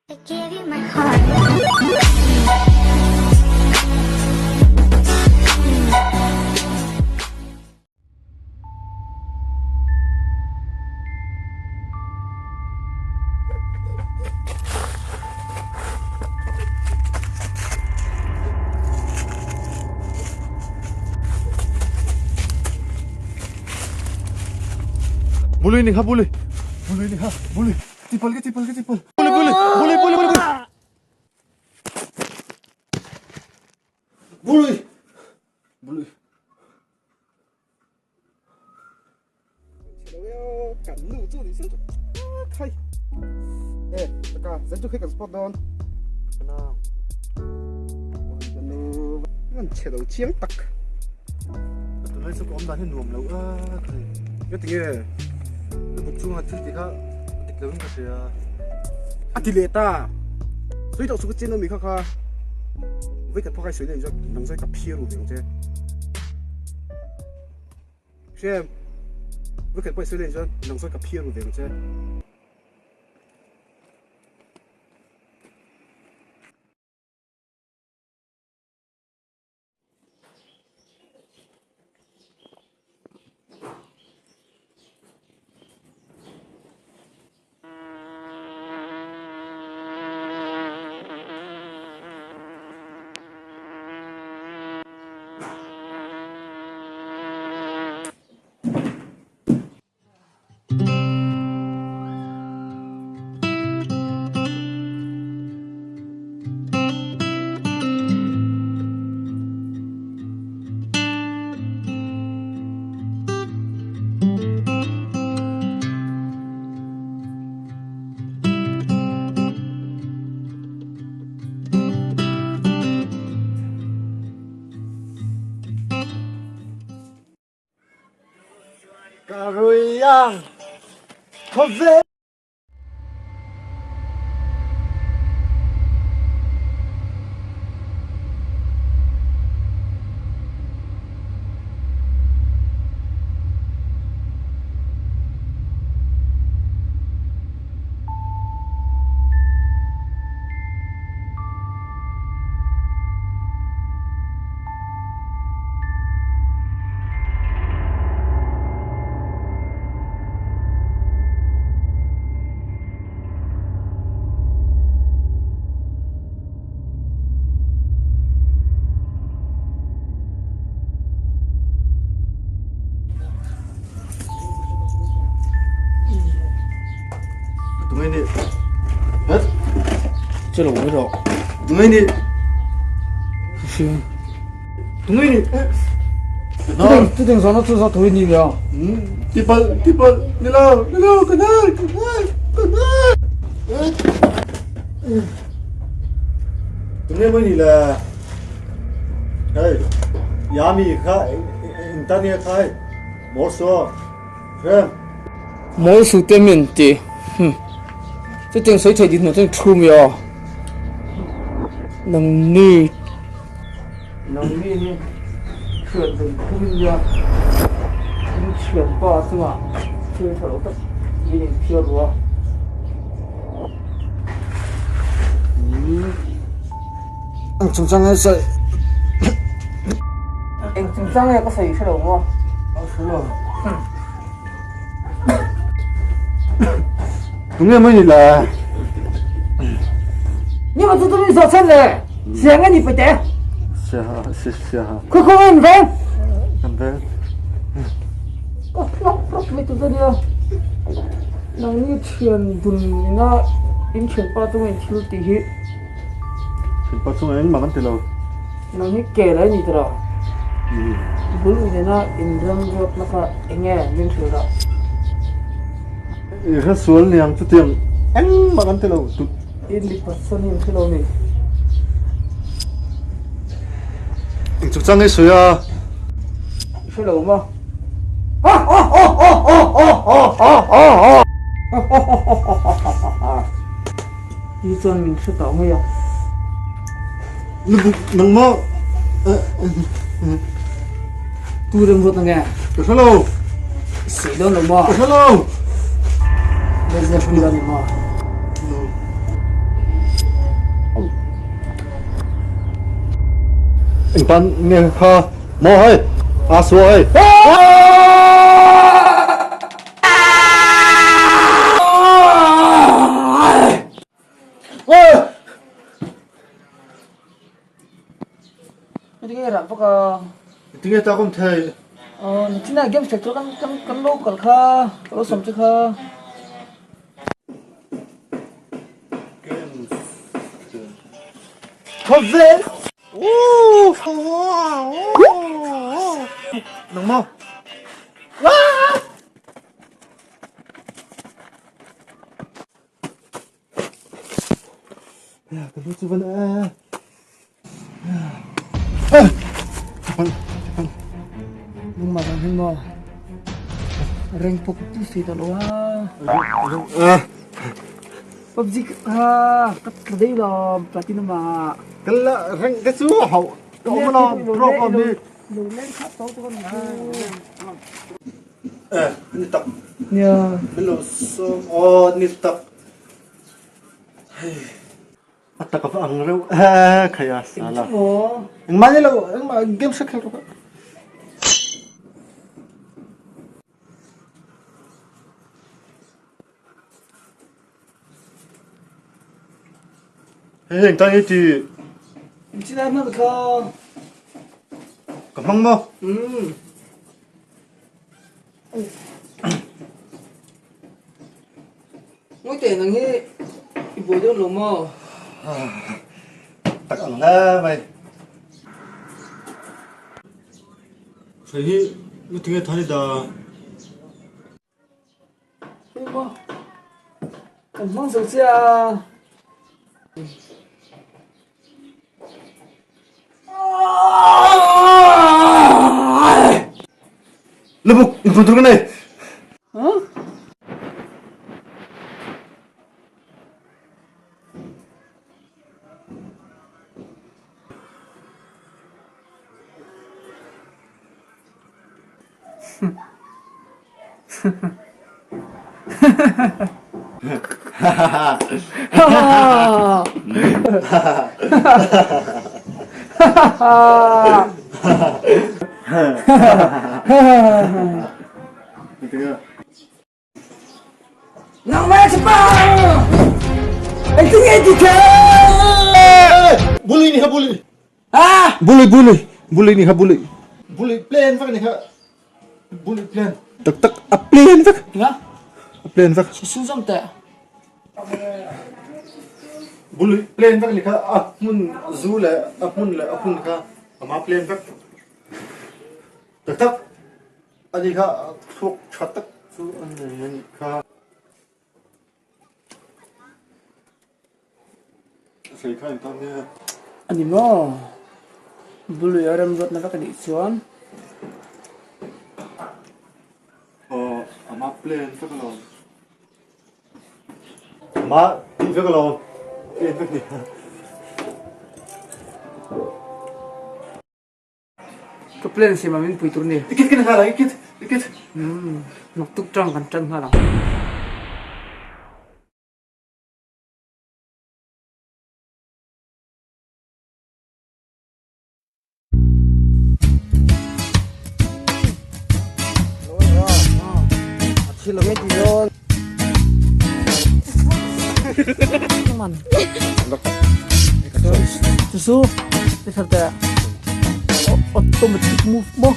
I gave you my heart. Bului ni kha bului. Bului ni kha bului. Tipal ke tipal ke tipal. Bului bului bului bului bului. Bului. Bului. Kan nu chu ni se chu khai e taka zan chu khai kan spot dawn kan nu kan che lo chiang tak Tunlai chu ka awm dan hi nuam lo a khai. Nga tinge ka buk chunga thil tih kha a dik lo in ka hria. A ti leh ta. Sawi tawh chu ka chen awmi kha kha vawi khat phawk ai sawi na in chuan nang chuan ka phir ru ve ang che. Hrem, vawi khat pawh i sawi na in chuan nang chuan ka phir ru ve ang che. Ka rui ang khawvel. Tungai ni. Het. Chelo mai rawh. Tungai ni. Hring. Tungai ni. Chutiang zawhna chu zawh tho i ni nia. Tipal, tipal, ni lo, ni lo, ka hnar, ka hnar, ka hnar. Tunge mai ni le. Hei, Yami kha intania kha hei. Mawl su, Hrem. Mawl su te min ti. Hm. Chutiang sawi thei dihna chuan thu mi aw. Nang ni. Nang ni hi thian dun phum in nia. In thian pa chungah thil tha lo tak in inthiar ru a. Eng chungchang nge sawi? Eng chungchang nge ka sawi hre lo maw? A hre lo. Tunge mai ni le? Ni ma chu tu min zawh chen le? Siang nge ni paite? Siaha, siaha. Khaw khaw nge in veng? Kan veng. Ka hlawk hlawk mai tu chu nia. Nangni thian dun ina in thianpa chunga in thil tih hi. Thianpa chunga engmah kan ti lo. Nang hi kel a ni tawh lo. Bul ui nena in ram ruatna kha enge min hrilh dah? I hre sual niang chutiang engmah kan ti lo. I mipat sawn hi an hre lo ni. Eng chungchang nge sawi a? I hre lo maw? Ti chuan min hre tawh mai a. Nang maw? Tu rem ruat ange? Ka hre lo. I sawi dawn lo maw? Ka hre lo. Lezia hri la ni maw? No. Engtan nge kha maw hei a suah hei. Tinge rah bawk a. Tinge ta kawm thei. Aw nichina games thek tur kan kan kan lo kal kha ka lo sawm che kha. Games. Khawvel. Nang maw. Ka lu chu van a. Lungmah vang hin maw? Reng pawh ka pu thei tawh lo a. PUBG kha ka tla daih lo platinum ah. Ka la reng te chu hauh ka awm alawm pro ka awm hi. Lo leng kha to chu ka ni chu. Eh ni tak. Nia. Min lo sawm aw ni tak. Hei. A tak a va ang reuh e khai a sala. Engmah ni lo engmah game hre kher rawh. Hei heng tan hi ti. Chin ai hmang kha. Ka hmang maw? Ngawi teh nang hi i buai dawn lo maw? Tak ang hle mai. Hei hi nu tinge than i dah? Hei maw kan hmang zo chiah a. Lubuk in tur ka nei. Huh? Nangmah cepat! Engtin nge ti thei? Bully ni kha bully. Ah! Bully bully bully ni kha bully. Bully plan vak ni kha. Bully plan. Tak tak a plan vak. Nga? A plan vak. Su zam te. Bully plan vak ni kha a hmun zu le a hmun le a hun kha ama plan vak. Tak tak ani kha thluak tha tak chu an nei ani kha. Sei kha in tan nia. Ani maw? Bului a remruatna vek anih chuan. Aw, ama plan vek alawm. Ama tih vek alawm. Plan vek nia. Ka plan siam ah min pui tur ni. Ikit kan nghal ang ikit ikit. Umm naktuk tang kan tan nghal ang. Chu chu automatic move maw?